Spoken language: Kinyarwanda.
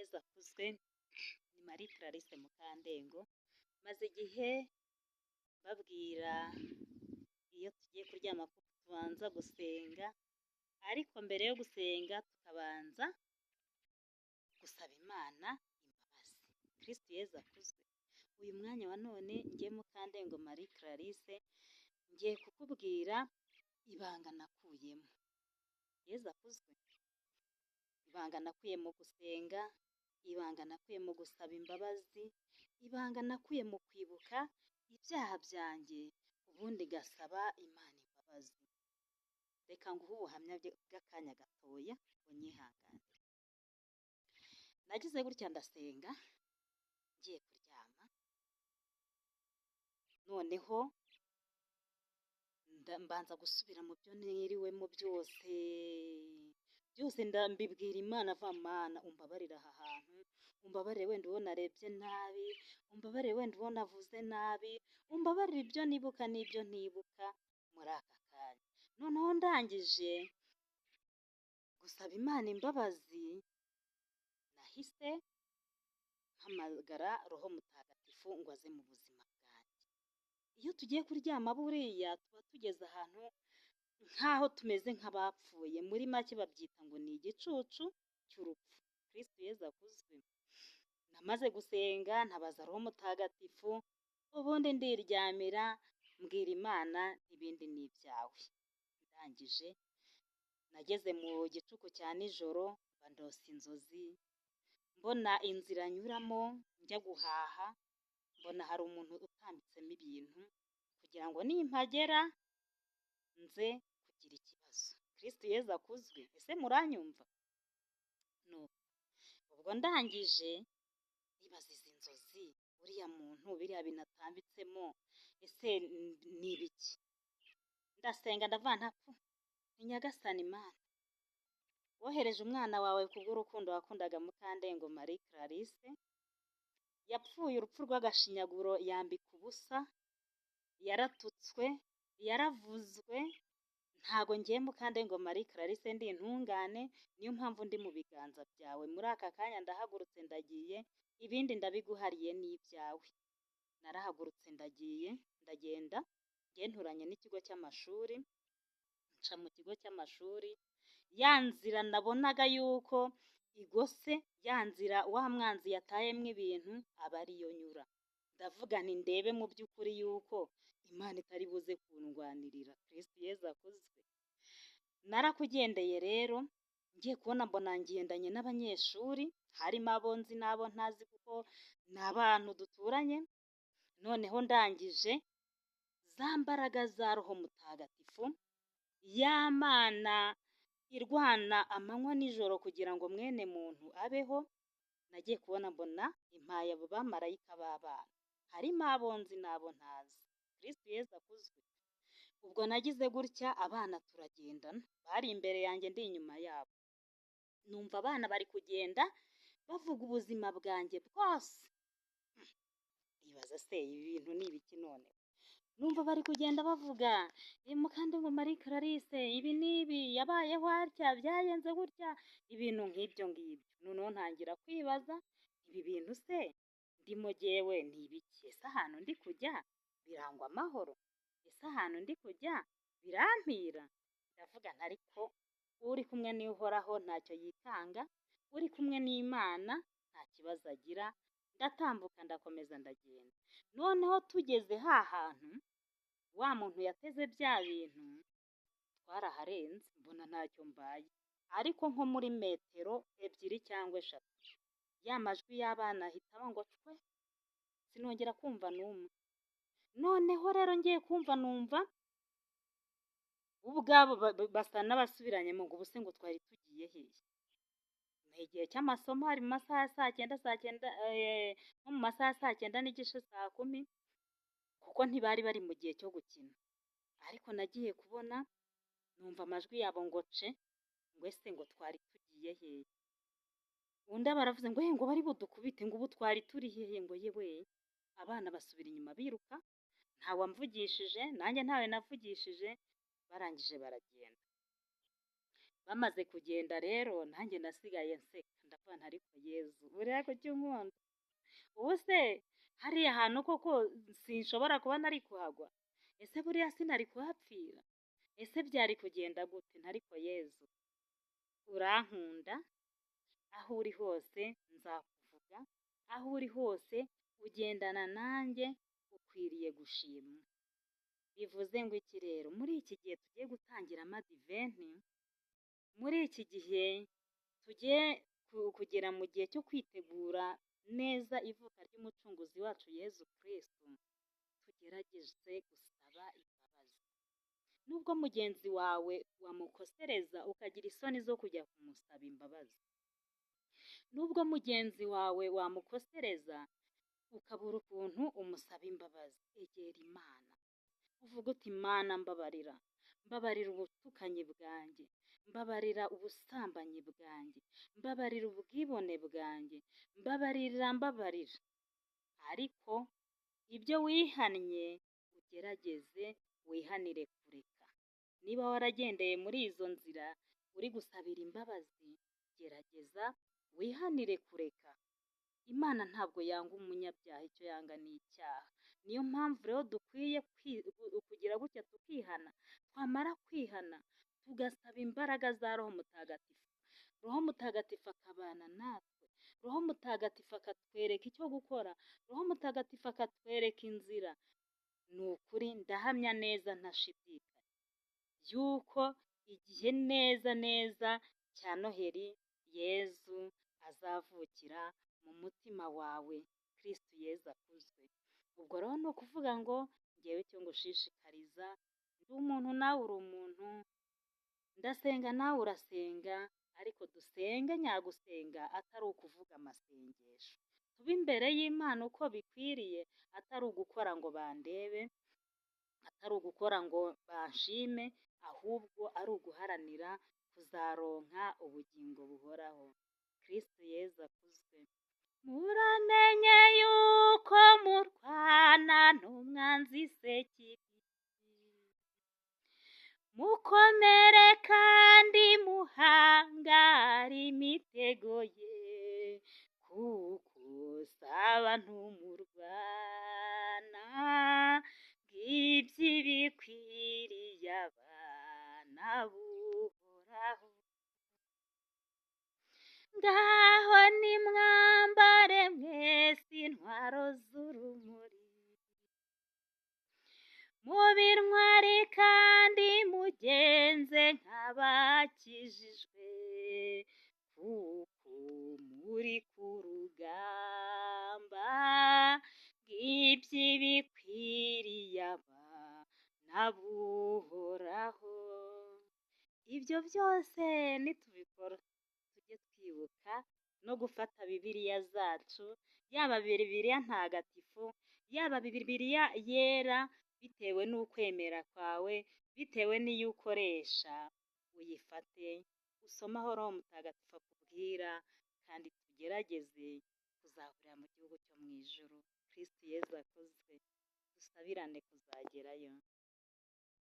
Yezu akuzwe, ni Marie Clarisse Mukandengo, maze igihe mbabwira iyo tugiye kuryama ko tubanza gusenga, ariko mbere yo gusenga tukabanza gusaba Imana imbabazi. Kristu Yezu akuzwe. Uyu mwanya wa none njye Mukandengo Marie Clarisse ngiye kukubwira ibanga nakuyemo. Yezu akuzwe. Ibanga nakuye mu gusenga, ibanga nakuye mu gusaba imbabazi, ibanga nakuye mu kwibuka ibyaha byanjye, ubundi ngasaba Imana imbabazi. Reka nguhe ubuhamya bw'akanya gatoya, unyihanganire. Nagize gutya ndasenga, ngiye kuryama, noneho mbanza gusubira mu byo niriwemo byose, byose mbibwira Imana, va Mana umbabarire aha hantu, umbabarire wenda uwo narebye nabi, umbabarire wenda uwo navuze nabi, umbabarire ibyo nibuka n'ibyo ntibuka muri aka kanya. Noneho ndangije gusaba Imana imbabazi, nahise mpamagara Roho Mutagatifu ngo aze mu buzima bwanjye. Iyo tugiye kuryama buriya tuba tugeze ahantu nk'aho tumeze nk'abapfuye, muri make babyita ngo ni igicucu cy'urupfu. Kristu Yezu akuzwe. Namaze gusenga ntabaza Roho Mutagatifu, ubundi ndiryamira mbwira Imana ibindi ni ibyawe. Ndangije nageze mu gicuku cya nijoro mba ndose inzozi, mbona inzira nyuramo njya guhaha, mbona hari umuntu utambitsemo ibintu kugira ngo nimpagera nze kugira ikibazo. Kristu Yezu akuzwe. Ese muranyumva? Nuko ubwo ndangije nibaza izi nzozi, uriya muntu biriya bintu atambitsemo ese ni ibiki? Ndasenga ndavuga nti ni Nyagasani Mana, wohereje umwana wawe kubw'urukundo wakundaga Mukandengo Marie Clarisse, yapfuye urupfu rw'agashinyaguro yambika ubusa, yaratutswe, yaravuzwe, ntago ngiye Mukandengo Marie Clarisse ndi intungane, niyo mpamvu ndi mu biganza byawe. Muri aka kanya ndahagurutse ndagiye, ibindi ndabiguhariye ni ibyawe. Narahagurutse ndagiye, ndagenda, ngiye nturanye n'ikigo cy'amashuri, nca mu kigo cy'amashuri, ya nzira nabonaga yuko igose, ya nzira wa mwanzi yatayemo ibintu aba ariyo nyura. Ndavuga nti ndebe mu by'ukuri yuko Imana itari buze kundwanirira. Kristu Yezu akuzwe. Narakugendeye rero, ngiye kubona mbona ngendanye n'abanyeshuri, harimo abo nzi n'abo ntazi kuko ni abantu duturanye, noneho ndangije za mbaraga za Roho Mutagatifu, ya Mana irwana amanywa n'ijoro kugira ngo mwene muntu abeho, nagiye kubona mbona impaye abo bamarayika b'abana, harimo abo nzi n'abo ntazi. Kristu Yezu akuzwe. Ubwo nagize gutya abana turagendana, bari imbere yanjye ndi inyuma yabo. Numva abana bari kugenda bavuga ubuzima bwanjye bwose. Nibaza se ibi bintu ni ibiki noneho? Numva bari kugenda bavuga Mukandengo Marie Clarisse ibi n'ibi, yabayeho atya, byagenze gutya, ibintu nk'ibyo ngibyo. Noneho ntangira kwibaza ibi bintu se ndimo jyewe ni ibiki? Ese ahantu ndi kujya birangwa amahoro? Ese ahantu ndi kujya birampira? Ndavuga nti ariko uri kumwe n'Uhoraho ntacyo yikanga, uri kumwe n'Imana nta kibazo agira. Ndatambuka ndakomeza ndagenda. Noneho tugeze ha hantu wa muntu yateze bya bintu, twaraharenze mbona ntacyo mbaye, ariko nko muri metero 2 cyangwa 3 ya majwi y'abana ahita aba ngo cwe, sinongera kumva n'umwe. Noneho rero ngiye kumva numva bo ubwabo basa n'abasubiranyemo ngo ubuse ngo twari tugiye hehe? Ni igihe cy'amasomo, hari mu masaha ya saa cyenda, saa cyenda, nko mu masaha ya saa 9:30, saa 10, kuko ntibari bari mu gihe cyo gukina. Ariko nagiye kubona numva amajwi yabo ngo ce, ngo ese ngo twari tugiye hehe? Undi aba aravuze ngo ngo bari budukubite, ngo ubu twari turi hehe? Ngo yewe, abana basubira inyuma biruka, ntawamvugishije, nanjye ntawe navugishije, barangije baragenda. Bamaze kugenda rero nanjye nasigaye nseka, ndavuga nti ariko Yezu buriya kuki unkunda? Ubu se hariya hantu koko sinshobora kuba nari kuhagwa? Ese buriya sinari kuhapfira? Ese byari kugenda gute? Nti ariko Yezu urankunda, aho uri hose nzakuvuga, aho uri hose ugendana nanjye, ukwiriye gushimwa. Bivuze ngo iki rero? Muri iki gihe tugiye gutangiramo Adiventi, muri iki gihe tugiye kugera mu gihe cyo kwitegura neza ivuka ry'Umucunguzi wacu Yezu Kristu, tugerageze gusaba imbabazi. Nubwo mugenzi wawe wamukosereza ukagira isoni zo kujya kumusaba imbabazi, nubwo mugenzi wawe wamukosereza ukabura ukuntu umusaba imbabazi, egera Imana uvuge uti Mana mbabarira, mbabarira ubutukanyi bwanjye, mbabarira ubusambanyi bwanjye, mbabarira ubwibone bwanjye, mbabarira, mbabarira. Ariko ibyo wihannye ugerageze wihanire kureka. Niba waragendeye muri izo nzira uri gusabira imbabazi, gerageza wihanire kureka. Imana ntabwo yanga umunyabyaha, icyo yanga ni icyaha. Niyo mpamvu rero dukwiye kugira gutya tukihana, twamara kwihana tugasaba imbaraga za Roho Mutagatifu. Roho Mutagatifu akabana natwe, Roho Mutagatifu akatwereka icyo gukora, Roho Mutagatifu akatwereka inzira. Ni ukuri ndahamya neza ntashidikanya yuko igihe neza neza cya Noheli Yezu azavukira mu mutima wawe. Kristu Yezu akuzwe. Ubwo rero ni ukuvuga ngo ngewe icyo ngushishikariza, ndi umuntu nawe uri umuntu, ndasenga nawe urasenga, ariko dusenge nyagusenga atari ukuvuga amasengesho. Tube imbere y'Imana uko bikwiriye, atari ugukora ngo bandebe, atari ugukora ngo banshime, ahubwo ari uguharanira kuzaronka ubugingo buhoraho. Kristu Yezu akuzwe. Muramenye yuko murwana n'umwanzi Sekibi, mukomere kandi muhangare imitego ye, kuko si abantu murwana, ngibyo ibikwiriye abana b'Uhoraho. Ngaho nimwambare mwese intwaro z'urumuri, mube intwari kandi mugenze nk'abakijijwe, kuko muri ku rugamba, ngibyo ibikwiriye abana b'Uhoraho. Ibyo byose nitubikora tujye twibuka no gufata Bibiliya zacu, yaba Bibiliya ntagatifu, yaba Bibiliya yera, bitewe n'ukwemera kwawe, bitewe n'iyo ukoresha, uyifate usome aho Roho Mutagatifu akubwira, kandi tugerageze kuzahurira mu gihugu cyo mu ijuru. Kristu Yezu akuzwe. Dusabirane kuzagerayo.